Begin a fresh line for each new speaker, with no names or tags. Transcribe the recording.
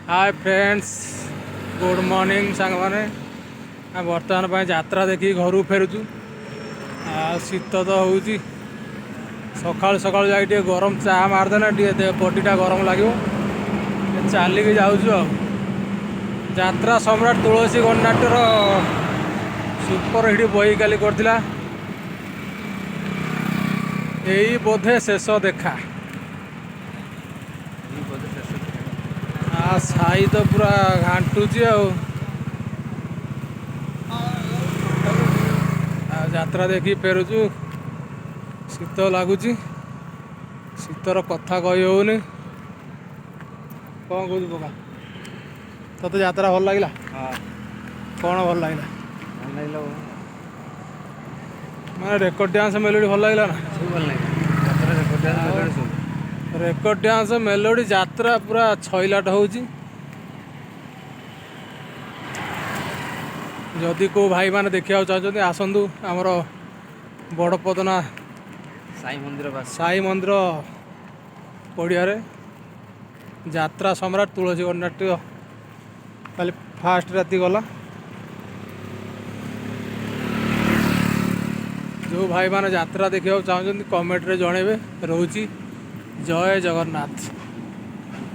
ହାଏ friends, good morning ସାଙ୍ଗମାନେ। ଆମେ ବର୍ତ୍ତମାନ ପାଇଁ ଯାତ୍ରା ଦେଖିକି ଘରକୁ ଫେରୁଛୁ। ଆଉ ଶୀତ ତ ହେଉଛି। ସକାଳୁ ସକାଳୁ ଯାଇକି ଟିକେ ଗରମ ଚା ମାରିଦେଲେ ଟିକେ ବଡ଼ିଟା ଗରମ ଲାଗିବ। ଚାଲିକି ଯାଉଛୁ। ଆଉ ଯାତ୍ରା ସମ୍ରାଟ ତୁଳସୀ ଗଣନାଟ୍ୟର ସୁପର ହିଟ୍ ବହି କାଲି କରିଥିଲା, ଏଇ ବୋଧେ ଶେଷ ଦେଖା। ଆ ସାଇ ତ ପୁରା ଘାଣ୍ଟୁଛି। ଆଉ ଆଉ ଯାତ୍ରା ଦେଖିକି ଫେରୁଛୁ। ଶୀତ ଲାଗୁଛି, ଶୀତର କଥା କହି ହେଉନି। କ'ଣ କହୁଛୁ ପକା, ତୋତେ ଯାତ୍ରା ଭଲ ଲାଗିଲା?
ହଁ।
କ'ଣ ଭଲ ଲାଗିଲା?
ଭଲ ଲାଗିଲା।
ମାନେ ରେକର୍ଡ ଡ୍ୟାନ୍ସ, ମେଲୋଡ଼ି ଭଲ ଲାଗିଲା ନା?
ସବୁ ଭଲ ଲାଗିଲା। ଯାତ୍ରା, ରେକର୍ଡ ଡ୍ୟାନ୍ସ, ମେଲୋଡ଼ି ସବୁ।
ରେକର୍ଡ ଡ୍ୟାନ୍ସ, ମେଲୋଡ଼ି, ଯାତ୍ରା ପୁରା ଛଇଲାଟ ହେଉଛି। ଯଦି କେଉଁ ଭାଇମାନେ ଦେଖିବାକୁ ଚାହୁଁଛନ୍ତି, ଆସନ୍ତୁ ଆମର ବଡ଼ପଦନା
ସାଇ ମନ୍ଦିର ବାସ।
ସାଇ ମନ୍ଦିର ପଡ଼ିଆରେ ଯାତ୍ରା ସମ୍ରାଟ ତୁଳସୀ ଗଣନାଟ୍ୟ କାଲି ଫାଷ୍ଟ ରାତି ଗଲା। ଯେଉଁ ଭାଇମାନେ ଯାତ୍ରା ଦେଖିବାକୁ ଚାହୁଁଛନ୍ତି, କମେଣ୍ଟରେ ଜଣେଇବେ। ରହୁଛି, ଜୟ ଜଗନ୍ନାଥ।